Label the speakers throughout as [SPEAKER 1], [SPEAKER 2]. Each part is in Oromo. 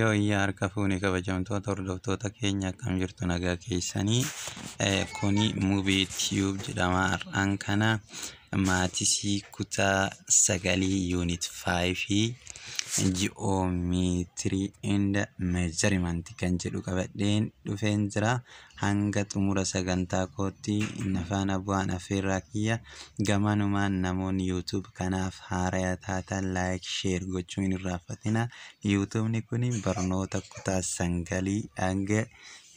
[SPEAKER 1] Yooyyaa, harka fuune kabajamtoota hordoftoota keenya, akkam jirtu? Nagaa keessanii? Kuni Mubee Tube jedhama. Har'aan kana maths kutaa 9, unit 5, geometry and measurement kan jedhu qabadheen dhufeen jira. Hanga xumura sagantaa kootti faana bu'aan affeerraa kiyya. Gamanumaan namoonni YouTube kanaaf haaraa taatan like, share gochuu hin irraanfatina. YouTubeni kun barnoota kutaa 9 hanga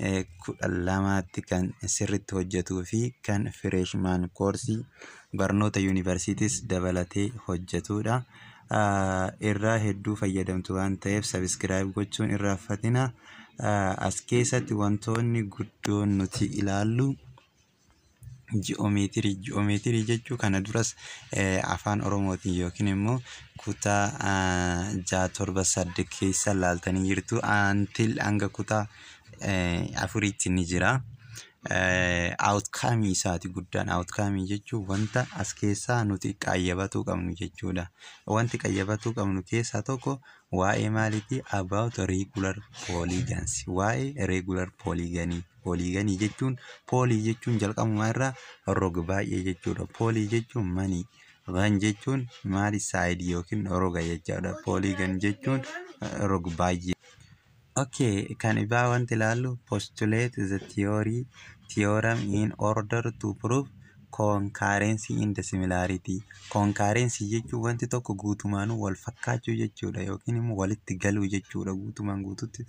[SPEAKER 1] 12tti kan sirriitti hojjetuu fi kan freshman course barnoota yuunivarsiitiis dabalatee hojjetudha. Irraa hedduu fayyadamtu waan ta'eef subscribe gochuun irraanfatina. As keessatti wantoonni guddoon nuti ilaallu ji'oomeetirii. Ji'oomeetirii jechuu kana duras afaan Oromootiin yookiin immoo kutaa 6, 7, 8 keessa laaltanii jirtu. Until hanga kutaa 4tti ni jira. Outcome isaati guddaan. Outcome jechuun wanta as keessaa nuti qayyabatuu qabnu jechuudha. Wanti qayyabatuu qabnu keessaa tokko waa'ee maaliiti? About regular polygons. Waa'ee regular polygonii. Polygonii jechuun, poly jechuun jalqabumaa irraa rog baay'ee jechuudha. Poly jechuun many. Gon jechuun maali? Side yookiin roga jechuudha. Polygon jechuun rog baay'ee. Okay, kan ibaa wanti ilaallu postulate the theory theorem in order to prove concurrency in the similarity. Concurrency jechuun wanti tokko guutumaanuu wal fakkaachuu jechuudha yookiin immoo walitti galuu jechuudha, guutumaan guututti.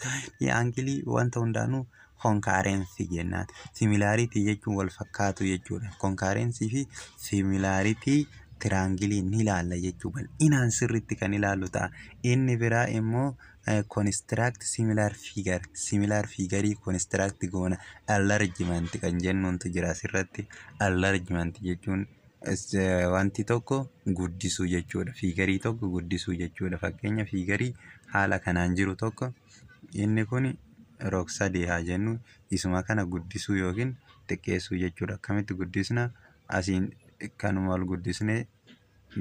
[SPEAKER 1] Angle wanta hundaanuu concurrency jennaan. Similarity jechuun wal fakkaatu jechuudha. Concurrency fi similarity triangle ni ilaalla jechuu, bal'inaan sirriitti kan ilaallu ta'a. Inni biraa immoo construct similar figure, similar figure construct goona. Enlargement kan jennuuntu jira asirratti. Enlargement jechuun wanti tokko guddisuu jechuudha. Figure tokko guddisuu jechuudha. Fakkeenya, figure haala kanaan jiru tokko, inni kun rog-sadee haa jennu, isuma kana guddisuu yookiin xiqqeessuu jechuudha. Akkamitti guddisna? Asiin kanuma ol guddisnee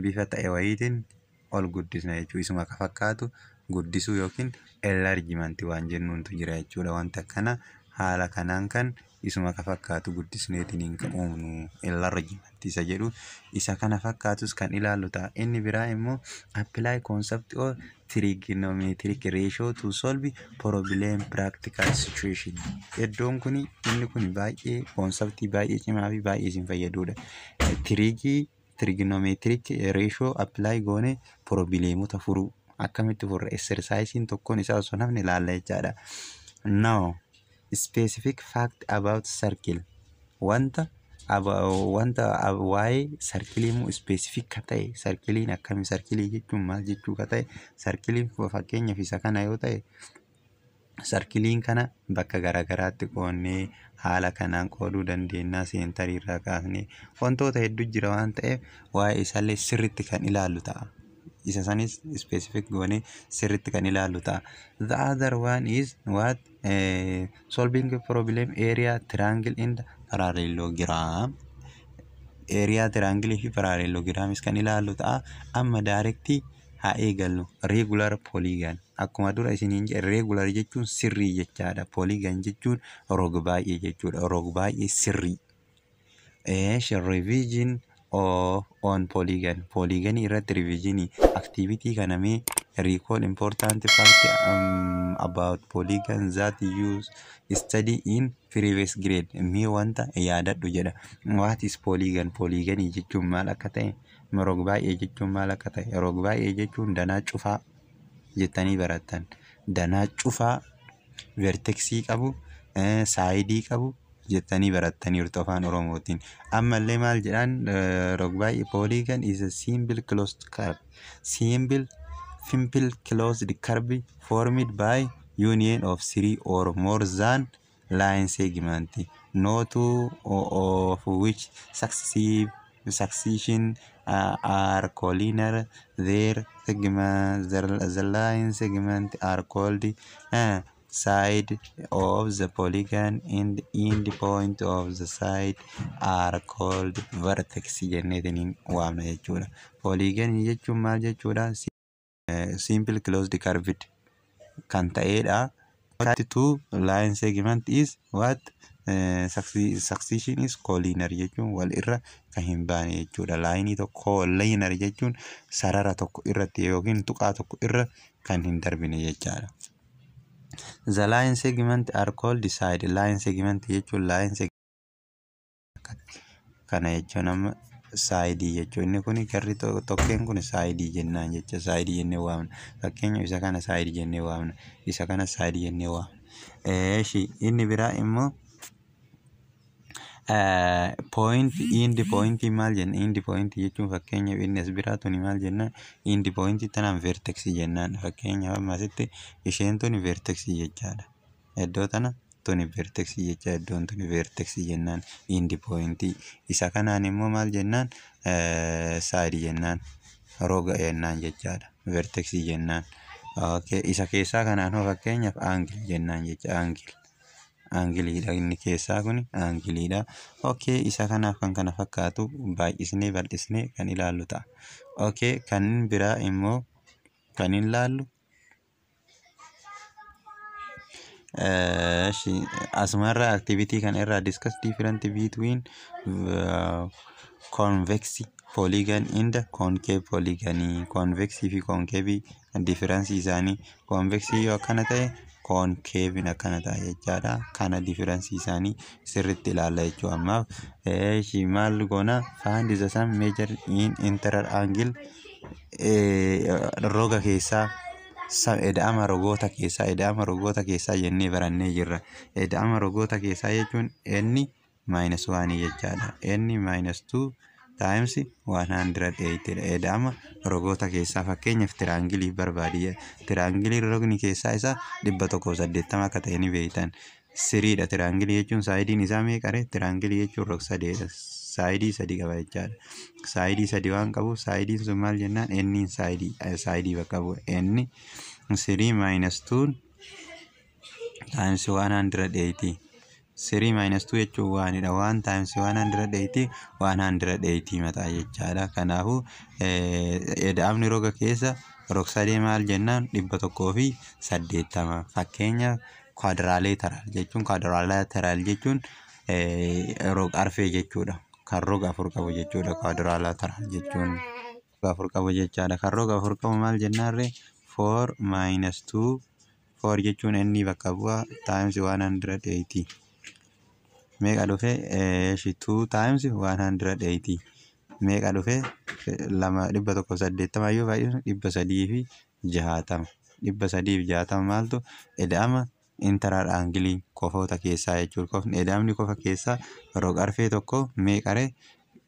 [SPEAKER 1] bifa ta'e wayiitiin ol guddisna jechuudha. Isuma ka fakkaatu guddisuu yookiin enlargement waan jennuuntu jira jechuudha. Wanta akkana haala kanaan kan isuma ka fakkaatu guddisneetiin kan uumnu enlargement isa jedhu, isa kana fakkaatus kan ilaallu ta'a. Inni biraa immoo apply concept of trigonometric ratio to solve problem practical situation. Iddoon kun, inni kun baay'ee conceptii baay'ee cimaa fi baay'ee isin fayyadudha. Trigonometric ratio apply goone problemota furuu, akkamitti furra? Exerciseiin tokkoon isaa osoo namni ilaalla jechaadha. Now, specific fact about circle, wanta waa'ee circle immoo specific ka ta'e, circleiin akkami, circle jechuun maal jechuu ka ta'e, circleiin fakkeenyaaf isa kana yoo ta'e, circleiin kana bakka garaagaraatti qoonnee haala kanaan qooduu dandeenya. Center irraa kaasnee wantoota hedduu jira waan ta'eef waa'ee isaallee sirriitti kan ilaallu ta'a. Isa sanis specific goonee sirriitti kan ilaallu ta'a. The other one is what? Solving problem area triangle in the parallelogram. Area triangle fi parallelogramis kan ilaallu ta'a. Amma direct haa eegallu. Regular polygon. Akkuma dura isiniin jedhe, regular jechuun sirrii jechaadha. Polygon jechuun rog baay'ee jechuudha. Rog baay'ee sirrii. Eesh, revision of on polygon. Polygon irratti revision activity kana mee recall important fact about polygon that you study in previous grade. Mee wanta yaadadhu jedha. What is polygon? Polygon jechuun maal akka ta'e, rog baay'ee jechuun maal akka ta'e, rog baay'ee jechuun danaa cufaa jettanii barattan. Danaa cufaa vertex qabu, side qabu jettanii barattaniirtu afaan Oromootiin. Ammallee maal jedhaan? Rog baay'ee, polygon is a simple closed curve. Simple closed curve formed by union of three or more than line segment, no two of which successive succession are collinear. Their segment, the line segment are called side of the polygon and end point of the side are called vertex jenneetiin waamna jechuudha. Polygon jechuun maal jechuudha? Simple closed curved kan ta'edha. Two line segment is what? Succession is collinear jechuun wal irra kan hin baane jechuudha. Lineii tokko collinear jechuun sarara tokko irratti yookiin tuqaa tokko irra kan hin darbine jechaadha. The line segment are called side. Line segment jechuun line segment kana jechuun amma sideii jechuun inni kun garri tokkeen kun sideii jennaan jecha, sideii jennee waamna. Fakkeenyaaf, isa kana sideii jennee waamna. Isa kana sideii jennee waamna. Eeshi, inni biraa immoo point, end point maal jenna? End point jechuun, fakkeenyaaf, inni as biraa tuni maal jenna? End point tanaan vertex jennaan. Fakkeenyaaf, amma asitti isheen tuni vertex jechaadha. Iddoo tana tuni vertex jecha, iddoon tuni vertex jennaan end point. Isa kanaan immoo maal jennaan? Sideii jennaan, roga jennaan jechaadha. Vertex jennaan. Okay. Isa keessaa kanaan hoo, fakkeenyaaf, angle jennaan jecha, angle. Angleiidha, inni keessaa kun angleiidha. Okay, isa kanaaf kan kana fakkaatu baay'isnee bal'isnee kan ilaallu ta'a. Okay, kan biraa immoo kan hin laallu asumarraa activity kana irraa discuss different between convex polygon and concave polygon. Convex fi concave difference isaanii, convex yoo akkana ta'e, concave akkana ta'a jechaadha. Kana difference isaanii sirriitti ilaalla jechuu ammaaf. Eeshi, maal goona? Find the sum measure in interior angle, roga keessaa, ida'ama rogoota keessaa. Ida'ama rogoota keessaa jennee barannee jirra. Ida'ama rogoota keessaa jechuun n minus 1 jechaadha. N minus 2 times 180 dha. Ida'ama rogoota keessaa, fakkeenyaaf, triangleii barbaadi. Triangleiin rogni keessaa isaa 180 akka ta'e ni beektan. Siriidha. Triangleii jechuun sideiin isaa meeqare? Triangleii jechuun rog sadeedha. Sideii sadi qaba jechaadha. Sideii sadi waan qabuuf, sideiin sun maal jennaan? N'n sideii bakka bu'a. N 3 minus 2 times 180. 3 minus 2 jechuun oneidha. 1 times 180, 180 mataa jechaadha. Kanaafuu ida'amni roga keessa rog sadee maal jennaan? 180. Fakkeenya, quadrilateral jechuun, quadrilateral jechuun rog arfee jechuudha. Kan roga afur qabu jechuudha. Quadrilateral jechuun roga afur qabu jechaadha. Kan roga afur qabu maal jennaarree? 4 minus 2, 4 jechuun inni bakka bu'a, times 180 meeqa dhufe? 2 times 180 meeqa dhufe? Lama, 180 yoo baay'isu, 360. 360 maaltu ida'ama interior angleii kofoota keessaa jechuudha. Kofni ida'amni kofa keessaa rog arfee tokko meeqare?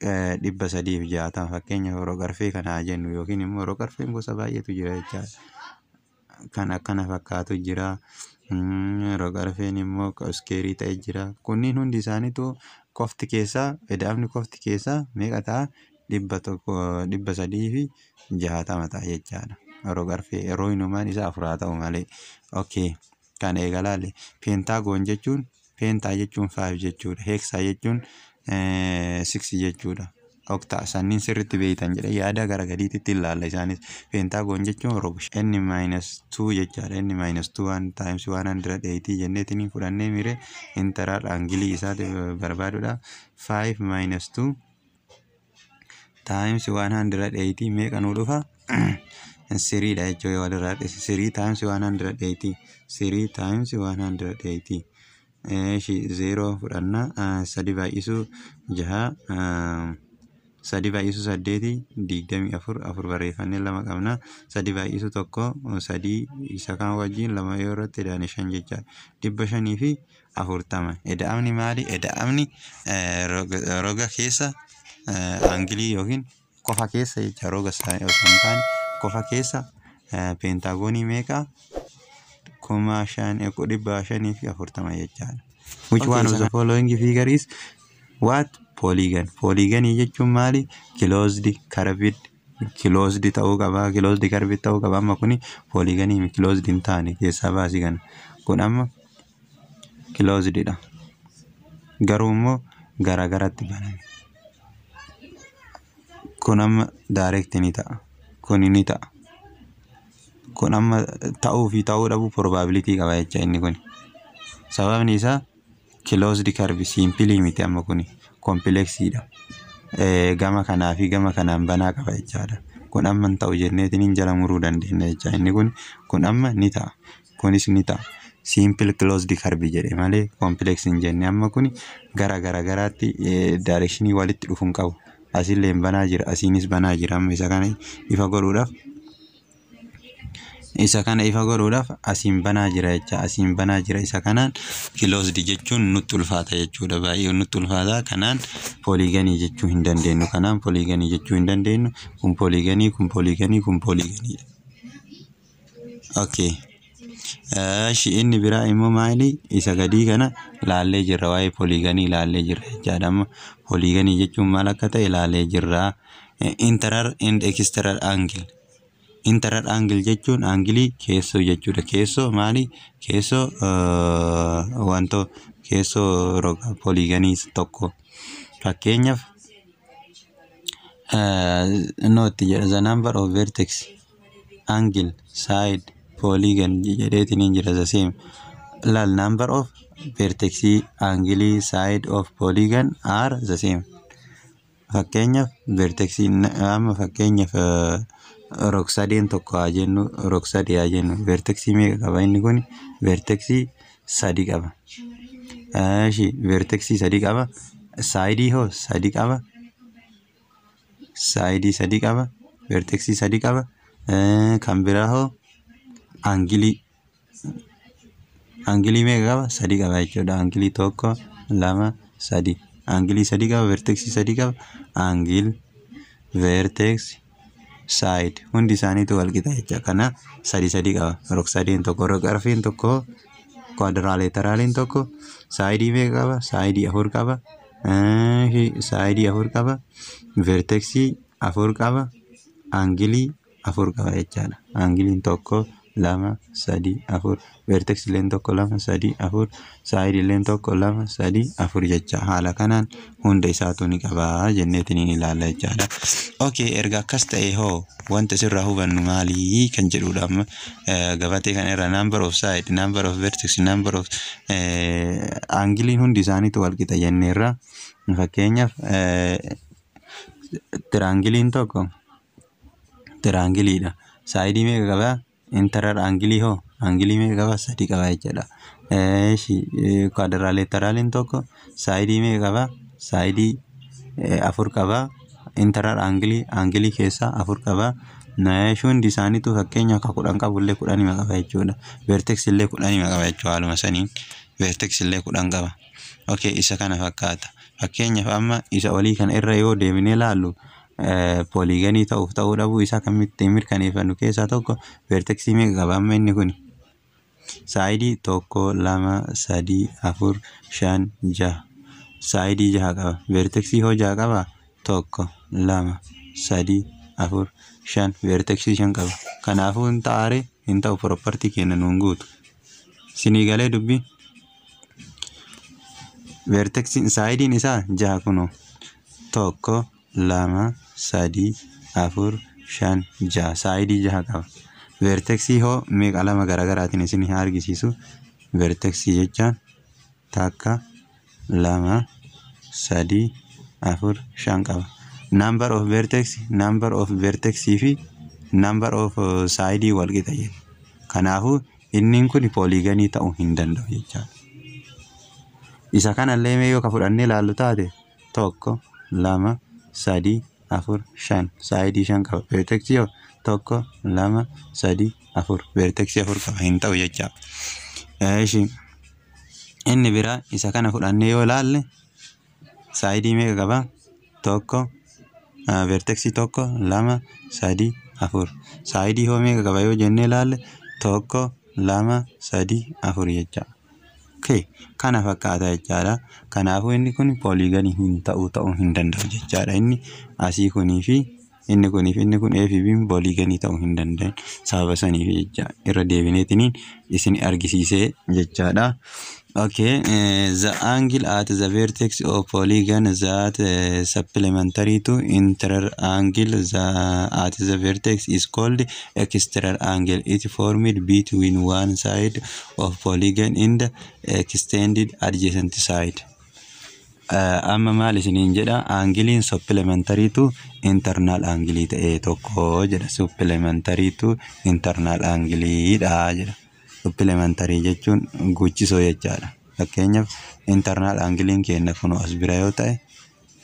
[SPEAKER 1] 360. Fakkeenyaaf, rog arfee kana haa jennu, yookiin immoo rog arfeen gosa baay'eetu jira jechaadha. Kan akkana fakkaatu jira. Rog arfeen immoo squareii ta'e jira. Kunniin hundi isaaniitu kofti keessaa, ida'amni kofti keessaa meeqa ta'a? 1,360 ta'a jechaadha. Rog arfee yeroo hinumaan isaa afur haa ta'u malee. Okay. Kan eegalaalle pentagon jechuun, penta jechuun 5 jechuudha. Hexa jechuun 6 jechuudha. Octa sanniin sirriitti beektan jedhe yaada gara gadiitti ilaalla isaanis. Pentagon jechuun rog n minus 2 jechaadha. N minus 2 1 times 180 jenneetiin fudhannee mire interior angleii isaati barbaadudha. 5 minus 2 times 180 meeqa nuu dhufa? Threeidha jechuudha walirraa. 3 times 180, 3 times 180. Eeshi, zeeroo fudhanna, sadi baay'isuu jaha, sadi baay'isuu saddeeti 24, afur barreeffannee lama qabna. Sadi baay'isuu tokko sadii, isa kan wajjin lama yoo irratti ida'ane shan jechaadha. 540. Ida'amni maali? Ida'amni roga keessa angleii yookiin kofa keessa jecha, roga osoo hin taane kofa keessa pentagonii meeqa? 5,540 jechaadha. Which one of the following figure is what polygon? Polygonii jechuun maali? Closed curved, closed ta'uu qaba. Closed curved ta'uu qaba. Amma kuni polygonii closed hin taane keessaa baasii kana. Kun amma closed dha. Garuu immoo garagaratti baname. Kun amma direct ni ta'a. Kuni ni ta'a. Kun amma ta'uu fi ta'uu dhabuu probability qaba jecha inni kun. Sababni isaa closed curve simple miti, amma kun complexiidha. Gama kanaa fi gama kanaan banaa qaba jechaadha. Kun amma hin ta'u jenneetiin jala muruu dandeenya jecha inni kun. Kun amma ni ta'a. Kunis ni ta'a. Simple closed curve jedhe malee complex hin jenne. Amma kun gara gara garaatti directionii walitti dhufu hin qabu. Asillee banaa jira, asiinis banaa jira. Amma isa kana ifa godhuudhaaf asiin banaa jira jecha, asiin banaa jira. Isa kanaan closed jechuun nutti ulfaata jechuudha, baay'ee nutti ulfaata. Kanaan polygonii jechuu hin dandeenyu, kanaan polygonii jechuu hin dandeenyu. Kun polygonii, kun polygonii, kun polygoniidha. Okay. Eshi, inni biraa immoo maali? Isa gadii kana laallee jirra, waa'ee polygonii laallee jirra jechaadha. Amma polygonii jechuun maal akka ta'e laallee jirra. Interior and exterior angle. Interior angle jechuun angleii keessoo jechuudha. Keessoo maali? Keessoo wantoo keessoo roga polygonii tokko. Fakkeenyaaf, note jedha, the number of vertex, angle, side polygon jedheetiin hin jira, the same. Laal, number of vertex, angle, side of polygon are the same. Fakkeenyaaf vertex, amma fakkeenyaaf rog-sadeen tokko haa jennu, rog-sadee haa jennu. Vertexii meeqa qaba inni kun? Vertexii sadi qaba. Eshi, vertexii sadi qaba. Sideii hoo? Sadi qaba. Sideii sadi qaba. Vertexii sadi qaba. Kan biraa hoo? Angleii. Angleii meeqa qaba? Sadi qaba jechuudha. Angleii tokko, lama, sadi. Angleii sadi qaba, vertexii sadi qaba. Angle, vertex, side hundi isaaniitu wal qixa jecha. Kana sadi sadi qaba. Rog-sadeen tokko, rog-arfeen tokko, quadrilateraliin tokko sideii meeqa qaba? Sideii afur qaba. Sideii afur qaba. Vertexii afur qaba. Angleii afur qaba jechaadha. Angleiin tokko, lama, sadi, afur. Vertex illeen tokko, lama, sadi, afur. Sideii illeen tokko, lama, sadi, afur jecha. Haala kanaan hunda isaatu ni qabaa jenneetiin ni ilaalla jechaadha. Okay, erga akkas ta'e hoo wanta sirraa hubannu maalii kan jedhudha amma gabatee kana irra. Number of side, number of vertex, number of angleiin hundi isaaniitu wal qixa jenneerra. Fakkeenyaaf, triangleiin tokko triangleiidha. Sideii meeqa qabaa? Interior angleii hoo? Angleii meeqa qaba? Sadi qaba jechuudha. Eeshi, quadrilateraliin tokko sideii meeqa qaba? Sideii afur qaba. Interior angleii, angleii keessaa afur qaba. Eeshi, hundi isaaniitu fakkeenya akka 10 qabullee 10 qaba jechuudha. Vertex illee 10 qaba jechuudha haaluma saniin. Vertex illee 10 qaba. Okay, isa kana fakkaata. Fakkeenyaaf, amma isa olii kana irra yoo deebinee ilaallu, polygonii ta'uuf ta'uu dhabuu isaa kamitti mirkaneeffannu keessaa tokko vertexii meeqa qaba amma inni kun? Sideii tokko, lama, sadii, afur, shan, jaha. Sideii jaha qaba. Vertexii hoo jaha qabaa? Tokko, lama, sadii, afur, shan. Vertexii shan qaba. Kanaafuu hin ta'aaree? Hin ta'u, property kenna nuun guutu. Sinii galee dubbii? Vertexiin, sideiin isaa jaha kunoo. Tokko, lama, sadii, afur, shan, jaha. Sideii jaha qaba. Vertexii hoo meeqa? Lama garaagaraatiin isin haa argisiisu. Vertexii jechaan takka, lama, sadii, afur, shan qaba. Number of vertex, number of vertexii fi number of sideii wal qixa jenna. Kanaafuu inni kun polygonii ta'uu hin danda'u jechaadha. Isa kanallee mee yoo ka fudhannee ilaallu taate, tokko, lama, sadii, afur, shan. Sideii shan qaba. Vertexii hoo? Tokko, lama, sadii, afur. Vertexii afur qaba, hin ta'u jechaadha. Eeshi, inni biraa isa kana fudhannee yoo ilaalle, sideii meeqa qaba? Tokko, vertexii tokko, lama, sadii, afur. Sideii hoo meeqa qaba yoo jennee ilaalle, tokko, lama, sadii, afur jecha. Okay. Kana fakkaata jechaadha. Kanaafuu inni kun polygonii hin ta'u, ta'uu hin danda'u jechaadha. Inni asii kunii fi Inni kunii fi inni kun, A fi B, polygonii ta'uu hin danda'an sababa saniif jecha irra deebineetiniin isin argisiisee jechaadha. Okay, the angle at the vertex of polygon that supplementary to interior angle at the vertex is called exterior angle. It formed between one side of polygon and the extended adjacent side. Amma maal isiniin jedha? Angleiin supplementary to internal angle ta'e tokko jedha. Supplementary to internal angle dha jedha. Supplementary jechuun guchisoo jechaadha. Fakkeenyaaf, internal angleiin keenya kun as bira yoo ta'e,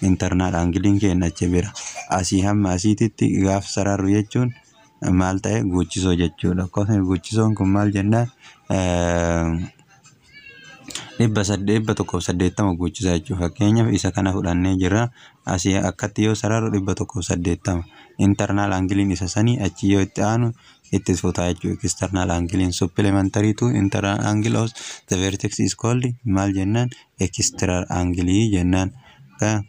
[SPEAKER 1] internal angleiin keenya achi bira. Asii hamma asiititti gaaf sararru jechuun maal ta'e? Guchisoo jechuudha. Akkasumas guchisoon kun maal jennaan? 180 guuchisaa jechuudha. Fakkeenyaaf, isa kana fudhannee jirra. Asii akkatti yoo sararru 180. Internal angleiin isa sanii achi yoo itti aanu itti futaa jechuudha. External angleiin supplementary to internal angle of the vertex is called maal jennaan? External angle jennaan.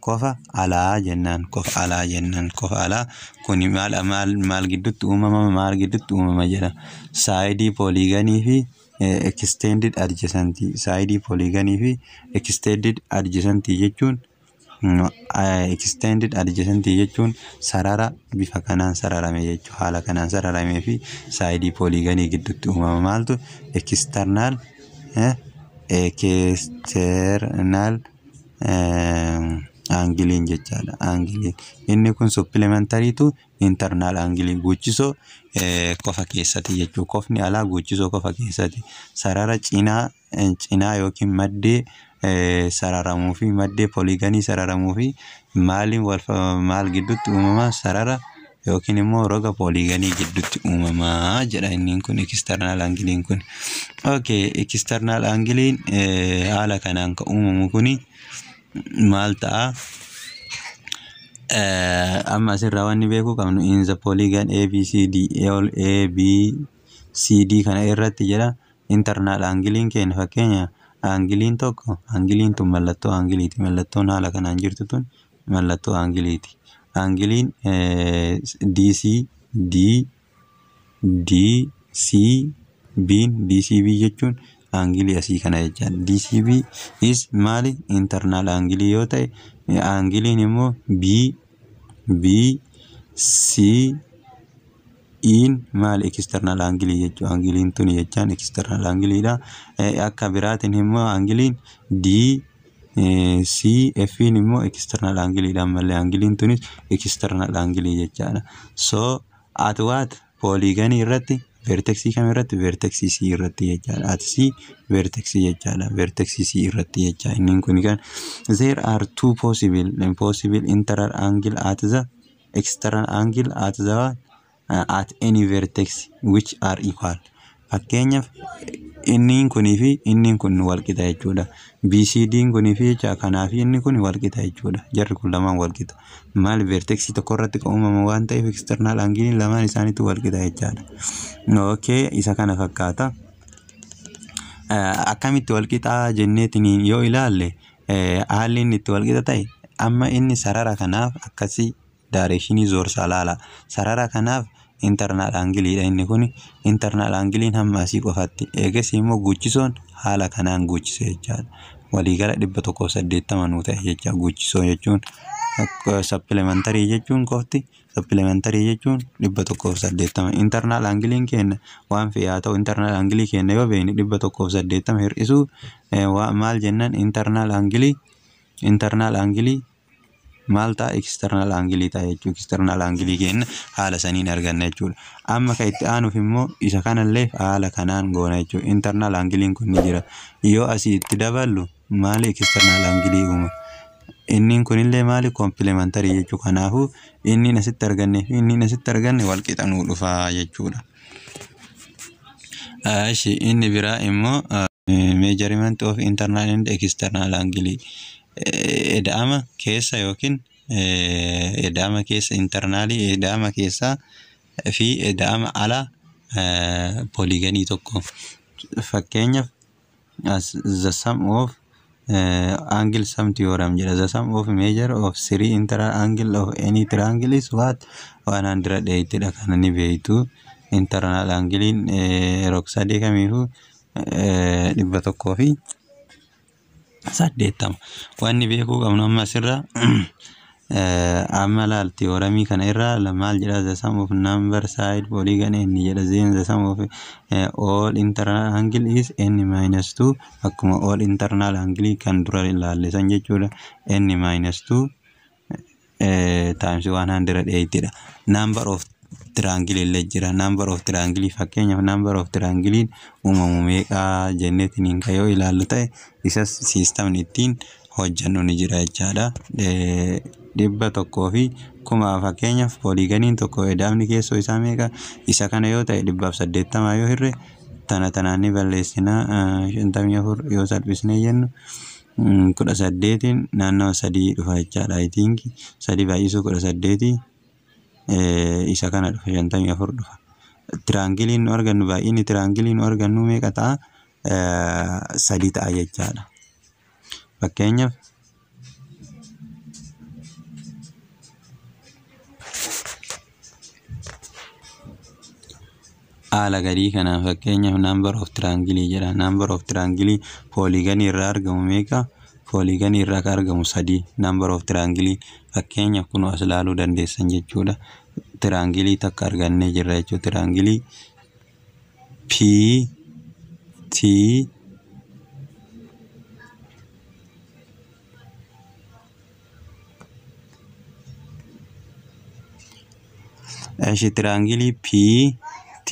[SPEAKER 1] Kofa alaa jennaan, kofa alaa jennaan. Kofa alaa kuni maal maal maal gidduutti uumama? Maal gidduutti uumama jedha? Sideii polygonii fi extended adjacent, sideii polygonii fi extended adjacent jechuun, extended adjacent jechuun sarara bifa kanaan sararame jechuudha. Haala kanaan sararamee fi sideii polygonii gidduutti uumama. Maaltu? External angleiin jechaadha. Angleiin inni kun supplementary to internal angleii, guuchisoo kofa keessatti jechuudha. Kofni alaa guuchisoo kofa keessatti sarara cinaa cinaa yookiin maddee sararamuu fi maddee polygonii sararamuu fi maaliin wal maal gidduutti uumama? Sarara yookiin immoo roga polygonii gidduutti uumamaa jedha inni kun, external angleiin kun. Okay, external angleiin haala kanaan kan uumamu kuni maal ta'a? Amma asirraa wanni beekuu qabnu, in the polygon A B C D, A B C D kana irratti jedha, internal angleiin keenya, fakkeenya, angleiin tokko, angleiin tun mallattoo angleiiti. Mallattoon haala kanaan jirtu tun mallattoo angleiiti. Angleiin DC D D C B, DCB jechuun angleii asii kana jechaadha. DCB is maali? Internal angleii yoo ta'e, angleiin immoo B B C in maali? External angleii jechuudha. Angleiin tuni jechaan external angleiidha. Akka biraatiin immoo angleiin D C F immoo external angleiidha ammallee angleiin tunis external angleii jechaadha. So at what polygonii irratti? Vertexii kam irratti? Vertexii C irratti jechaadha. At C vertexii jechaadha. Vertexii C irratti jecha. Inni kun kan there are two possible internal angle at the external angle at the at any vertex which are equal. Fakkeenyaaf, inni kunii fi inni kun wal qixa jechuudha. BCD kunii fi jecha kanaa fi inni kun wal qixa jechuudha. Jarri kun lamaan wal qixa. Maali? Vertexii tokko irratti kan uumamu waan ta'eef external angle lamaan isaaniitu wal qixa jechaadha. Okay, isa kana fakkaata. Akkamitti wal qixaa jenneetiin yoo ilaalle, haalli inni itti wal qixa ta'e, amma inni sarara kanaaf akkasii directionii zoorsaa laala. Sarara kanaaf internal angleiidha inni kun. Internal angleiin hamma asii qofatti. Eegas immoo guuchisoon haala kanaan guuchise jechaadha. Waliigala 180 nuu ta'e jecha. Guuchisoo jechuun, supplementary jechuun, qofti supplementary jechuun 180. Internal angleiin keenya waan fe'e haa ta'u, internal angleii keenya yoo beekne, 180 hir'isuu maal jennaan? Internal angleii, internal angleii maal ta'a? External angleii ta'a jechuudha. External angleii keenya haala saniin arganna jechuudha. Amma kan itti aanuuf immoo isa kanallee haala kanaan goona jechuudha. Internal angleiin kun ni jira. Yoo asii itti daballu maali? External angleii uuma. Inni kunillee maali? Complementary jechuudha. Kanaafuu inni asitti arganne fi inni asitti arganne wal qixa nuu dhufaa jechuudha. Ishi inni biraa immoo measurement of internal and external angle, eda'ama keessa yookiin eda'ama keessa internalii, eda'ama keessaa fi eda'ama ala polygonii tokko. Fakkeenyaaf, as the sum of Angle sum theorem jedha. The sum of measure of three internal angle of any triangle is what? 180 dha. Kana ni beektu. Internal anglein rog-sadee kamiifuu 180. Wanni beekuu qabnu amma asirraa, amma laal, theoremii kana irraa maal jedha? The sum of number side polygon n jedha. Then the sum of all internal angle is n minus 2, akkuma all internal angle kan dura ilaalle san jechuudha. N minus 2 times 180 dha. Number of triangle illee jira. Number of triangle, fakkeenyaaf number of triangle uumamu meeqaa jenneetiin kan yoo ilaallu ta'e, isas systemni ittiin hojjennu ni jira jechaadha. 100 fi kuma, fakkeenyaaf polygoniin tokko edaamni keessoo isaa meeqa? Isa kana yoo ta'e, 180 yoo hirre, tana tanaan ni balleessina. 54 yoo salphisnee jennu, 18iin naannoo sadii dhufa jechaadha. I think sadii baay'isuu 18 isa kana dhufa, 54 dhufa. Triangleiin nu argannu, baay'inni triangleii nu argannu meeqa ta'a? Sadii ta'a jechaadha. Fakkeenyaaf haala gadii kanaan, fakkeenyaaf number of triangle jedha. Number of triangle polygonii irraa argamu meeqa? Polygonii irraa kan argamu sadii. Number of triangle, fakkeenyaaf kun as ilaaluu dandeessan jechuudha. Triangleii takka argannee jirra jechuudha. Triangleii P T Eshi, triangleii P T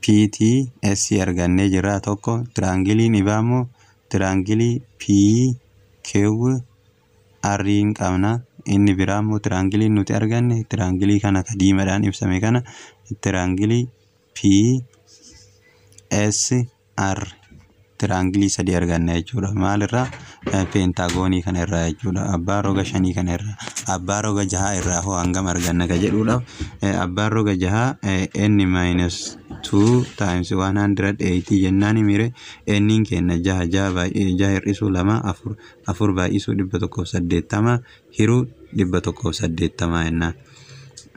[SPEAKER 1] P T S argannee jirra tokko. Triangleiin ibaa immoo triangleii P Q R hin qabna. Inni biraa immoo triangleiin nuti arganne triangleii kana ka diimaadhaan ibsame kana, triangleii P S R. Triangleii sadii arganna jechuudha. Maalirraa? Pentagonii kana irraa jechuudha. Abbaa roga shanii kana irraa. Abbaa roga jahaa irraa hoo hangam arganna ka jedhuudhaaf, abbaan roga jahaa n minus 2 times 180 jennaan mire, n'n kenna jaha, jaha baay'ee jaha hir'isuu lama afur, afur baay'isuu 180 hiruu 180 jennaan.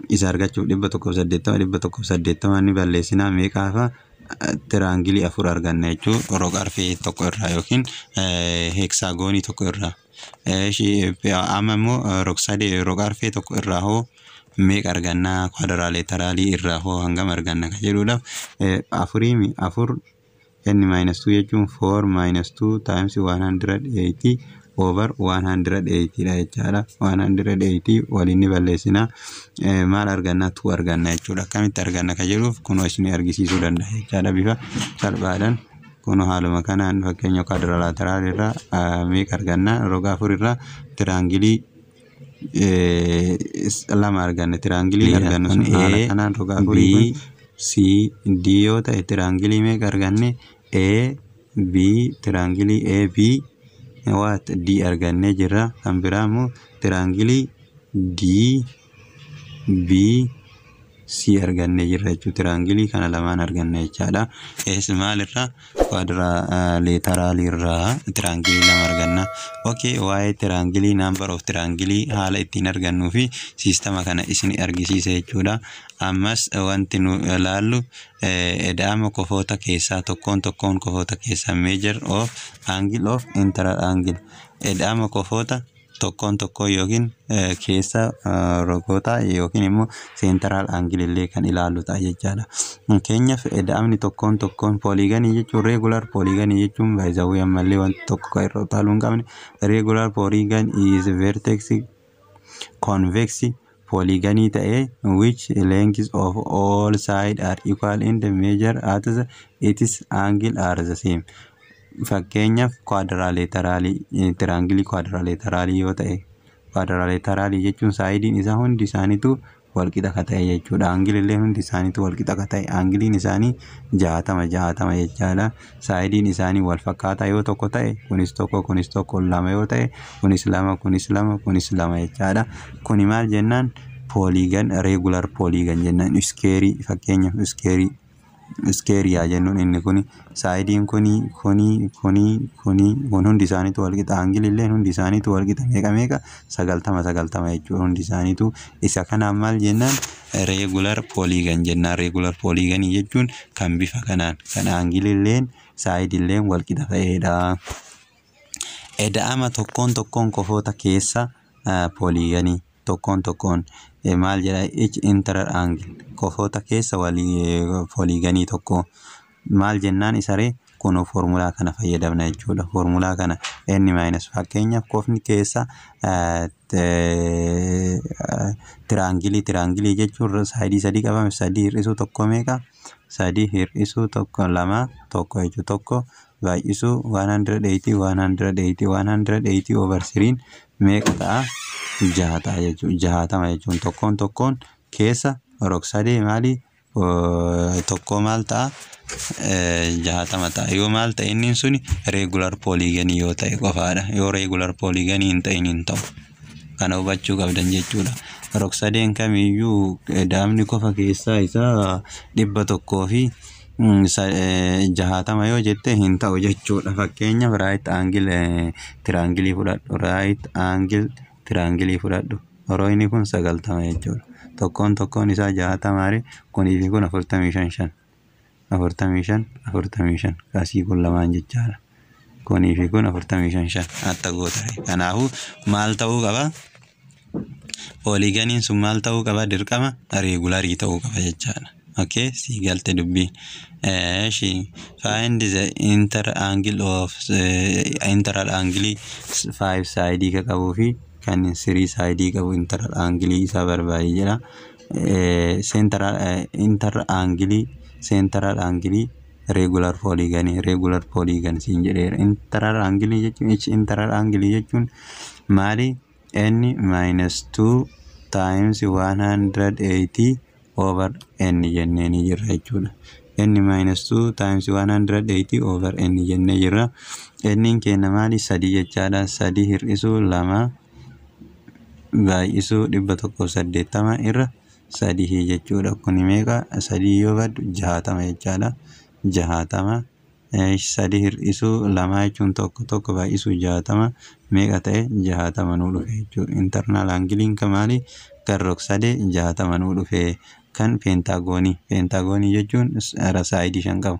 [SPEAKER 1] Isa argachuuf 180 180 ni balleessinaa, meeqaafa? Triangleii afur arganna jechuun roga arfee tokko irraa yookiin hexagonii tokko irraa. Amma immoo rog-sadee, roga arfee tokko irraa hoo meeqa argannaa? Quadrilateralii irraa hoo hangam arganna kan jedhuudhaaf, afurii afur n minus 2 jechuun 4 minus 2 times 180 over 180 dha jechaadha. 180 waliin ni balleessinaa, maal arganna? 2 arganna jechuudha. Akkamitti arganna kan jedhuuf kunoo isin argisiisuu danda'a jechaadha bifa salphaadhaan. Kunoo haaluma kanaan, fakkeenya quadrilateral irraa meeqa arganna? Roga afur irraa triangleii lama arganna. Triangleii argannu sun haala kanaan roga afurii kun C D yoo ta'e, triangleii meeqa arganne? A B, triangleii A B what D argannee jirra. Kan biraa immoo triangleii D B C argannee jirra jechuudha. Triangleii kana lamaan arganna jechaadha. Ees maalirraa? Quadrilateralii irraa triangleii lama arganna. Okay, waa'ee triangleii, number of triangleii haala ittiin argannuu fi systema kana isin argisiisa jechuudha. Ammas wanti nu ilaallu eda'ama kofoota keessaa, tokkoon tokkoon kofoota keessaa, measure of angle of interior angle, eda'ama kofoota tokkoon tokkoon yookiin keessa rogoota yookiin immoo central angle illee kan ilaallu ta'a jechaadha. Fakkeenyaaf eda'amni tokkoon tokkoon polygonii jechuun, regular polygonii jechuun, baay'izawwii ammallee wanti tokko kan irra utaaluu hin qabne, regular polygon is vertex convex polygonii ta'ee which lengths of all side are equal in the measure at the its angle are the same. Fakkeenyaaf quadrilateralii, triangleii quadrilateralii yoo ta'e, quadrilateralii jechuun sideiin isaa hundi isaaniitu walqixa ka ta'e jechuudha. Angleillee hundi isaaniitu walqixa ka ta'e, angleiin isaanii 60 60 jechaadha. Sideiin isaanii wal fakkaataa yoo tokko ta'e, kunis tokko, kunis tokko, lama yoo ta'e, kunis lama, kunis lama, kunis lama jechaadha. Kuni maal jennaan? Polygon, regular polygon jennaan. Squareii, fakkeenyaaf squareii Squareiyaa jennuun inni kuni sideiin kuni kuni kuni kuni kun hundi isaaniitu walqixa. Angleilleen hundi isaaniitu walqixa. Meeqa meeqa? 90 90 jechuudha hundi isaaniitu. Isa kanaan maal jennaan? Regular polygon jennaan. Regular polygonii jechuun kan bifa kanaan kan angleilleen sideilleen walqixa ta'edha. Eda'ama tokkoon tokkoon kofoota keessa polygonii tokkoon tokkoon maal jedha? Each interior angle kofoota keessa walii polygonii tokko maal jennaan isaree? Kun foormulaa kana fayyadamna jechuudha. Foormulaa kana n minus, fakkeenyaaf, kofni keessa triangleii, triangleii jechuun sideii sadii qabame, sadii hir'isuu tokko meeqa? Sadii hir'isuu tokko lama, tokko jechuudha. Tokko baay'isuu 180 180 180 over threen meeqa ta'a? Jaha ta'a jechuudha. 60 jechuun tokkoon tokkoon keessa rog-sadee maali tokko maal ta'a? 60 ta'a. Yoo maal ta'e inni suni? Regular polygonii yoo ta'e qofaadha. Yoo regular polygonii hin ta'in hin ta'u. Kana hubachuu qabdan jechuudha. Rog-sadeen kamiyyuu daamni kofa keessaa isaa 160 yoo jette hin ta'u jechuudha. Fakkeenyaaf, right angle triangleii fudhadhu. Right angle triangleii fudhadhu. Roogni kun 90 jechuudha. Tokkoon tokkoon isaa 60. Kunii fi kun 45 shan. 45 45 kasii kun lamaan jechaadha. Kunii fi kun 45 shan atta gootare. Kanaafuu maal ta'uu qaba? Polygoniin sun maal ta'uu qaba? Dirqama regularii ta'uu qaba jechaadha. Okay, si galte dubbii. Eeshi, find the inter angle of interior angle five side ka qabuu fi kan three side qabu interior angle isaa barbaadi jedha. Central inter angle, central angle regular polygon, regular polygon siin jedheera. Interior angle jechuun, each interior angle jechuun maali? N minus 2 times 180 over n jennee ni jirra jechuudha. N minus 2 times 180 over n jennee jirra. N keenya maali? Sadii jechaadha. Sadii hir'isuu lama baay'isuu 180 irra sadii jechuudha. Kuni meeqa? Sadii yoo baddu 60 jechaadha. 60 sadii hir'isuu lama jechuun tokko, tokko baay'isuu 60 meeqa ta'e? 60 nuu dhufe jechuudha. Internal angleiin kan maali? Kan rog-sadee 60 nuu dhufe. Kan pentagonii, pentagonii jechuun sideii shan qabu.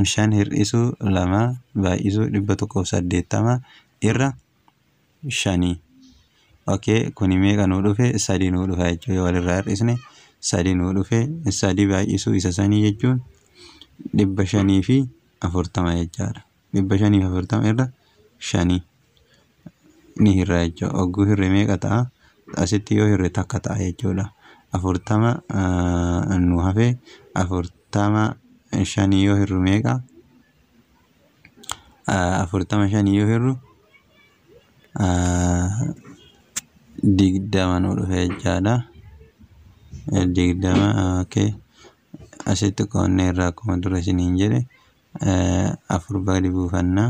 [SPEAKER 1] Shan hir'isuu lama baay'isuu 180 irra shanii. Okay, kuni meeqa nuu dhufe? Sadii nuu dhufa jechuudha. Walirraa hir'isne sadii nuu dhufe. Sadii baay'isuu isa sanii jechuun 540 jechaadha. 540 irra shanii ni hirra jechuudha. Hogguu hirre meeqa ta'a? Asitti yoo hirre takka ta'a jechuudha. 40 nu hafe. 40 shanii yoo hirru meeqa? 40 shanii yoo hirru 20 nu dhufe jechaadha. 20, okay. Asitti qoonnee irraa akkuma dura isiniin jedhe afur gadi buufannaa.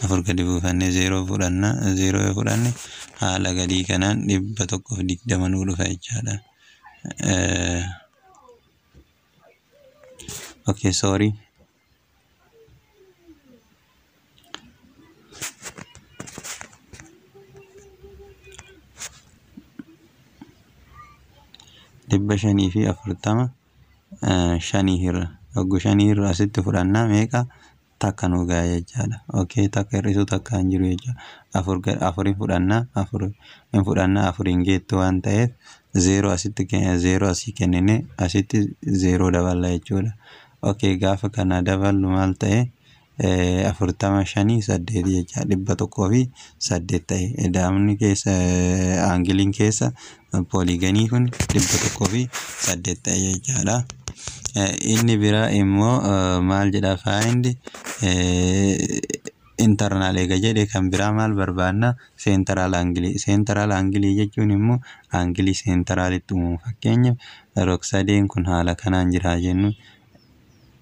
[SPEAKER 1] Afur gadi buufannee zeeroo fudhannaa. Zeeroo yoo fudhanne haala gadii kanaan 120 nuu dhufa jechaadha. Okay, sorry. 540 shanii hirra. Hogguu shanii hirra asitti fudhannaa meeqa? Takka nuu gaha jechaadha. Okay, takka hir'isuu takka hin jiru jechuudha. Afur afurin fudhannaa, afur hin fudhannaa, afuriin geettu waan ta'eef zeeroo asitti zeeroo asii kennine asitti zeeroo daballa jechuudha. Okay, gaafa kana daballu maal ta'e? 40 shanii saddeeti jecha, 108 ta'e. Ida'amni keessa angleiin keessa polygonii kun 108 ta'e jechaadha. Inni biraa immoo maal jedha? Find internal eega jedhe, kan biraa maal barbaanna? Central angleii. Central angleii jechuun immoo angleii centralitti uumamu. Fakkeenyaaf, rog-sadeen kun haala kanaan jira jennu,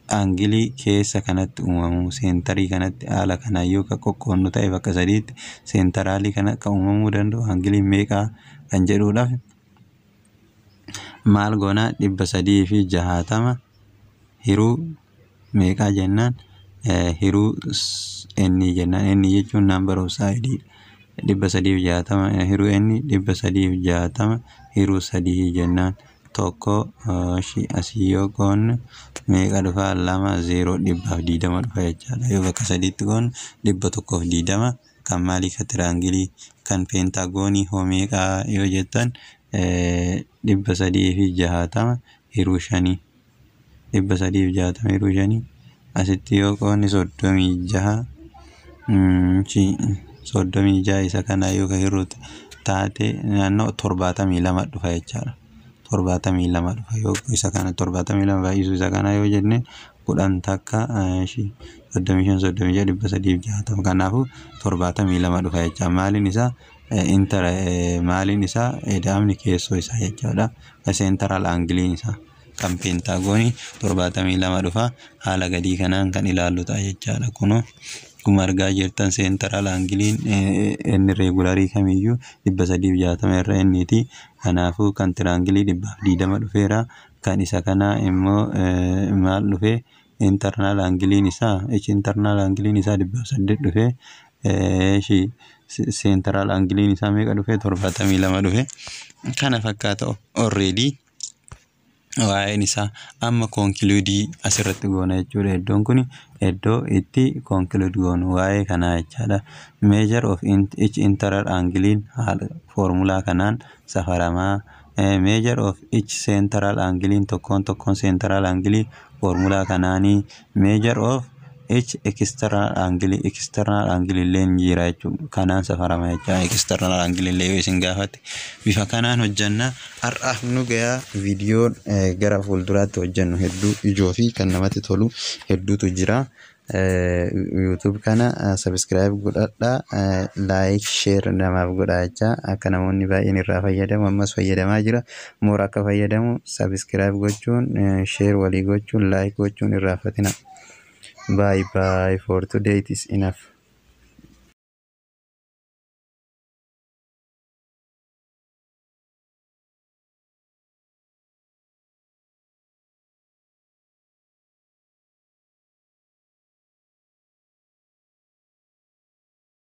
[SPEAKER 1] angleii keessa kanatti uumamu, centerii kanatti haala kanaan yoo kan qoqqoodnu ta'e bakka sadiitti, centralii kana kan uumamuu danda'u angleiin meeqaa kan jedhuudhaaf maal goona? 360 hiruu meeqaa jennaan, hiruu n jennaan. N jechuun number of side, 360 hiruu n, 360 hiruu sadii jennaan, tokko asii yoo qoonnu meeqa dhufa? Lama, zeeroo, 120 dhufa jechaadha. Yoo bakka sadiitti qoonnu 120. Kan maalii? Kan triangle. Kan pentagon hoo meeqaa yoo jettan, 360 hiruu shanii, 360 hiruu shanii, asitti yoo qoonne 36, 36 isa kana yoo ka hiruu taate naannoo 72 dhufa jechaadha. 72 dhufa. Yoo isa kana 72 baay'isuu isa kana yoo jenne, 10 takka, 35, 36, 360, kanaafuu 72 dhufa jecha. Maaliin isaa inter maaliin isaa ida'amni keessoo isaa jechaadha. Central angleiin isaa kan pentagon 72 dhufa. Haala gadii kanaan kan ilaallu ta'a jechaadha. Kunoo akkuma argaa jirtan, central angleiin inni regular kamiyyuu 360 irra inniiti. Kanaafuu kan triangle 120 dhufeera. Kan isa kanaa immoo maal dhufe? Internal angleiin isaa, internal angleiin isaa 108 dhufe. Central angleiin isaa meeqa dhufe? 72 dhufe. Kana fakkaata already waa'een isaa. Amma conclude asirratti goona jechuudha. Iddoon kun iddoo itti conclude goonu waa'ee kanaa jechaadha. Measure of each interior angleiin haala foormulaa kanaan safaramaa. Measure of each central angleiin, tokkoon tokkoon central angle foormulaa kanaanii. Measure of each external angle, external angle illee ni jira jechuudha. Kanaan safarama jecha. External angle illee yoo isin gaafatte bifa kanaan hojjanna. Har'aaf nu gayaa. Viidiyoon gara fuulduraatti hojjannu hedduu ijoo fi kan namatti tolu hedduutu jira. YouTube kana subscribe godhadhaa, like, share namaaf godhaa jecha, akka namoonni baay'een irraa fayyadamu. Ammas fayyadamaa jira, more akka fayyadamu subscribe gochuun, share walii gochuun, like gochuun irraa fatina. Bye bye for today, it is enough.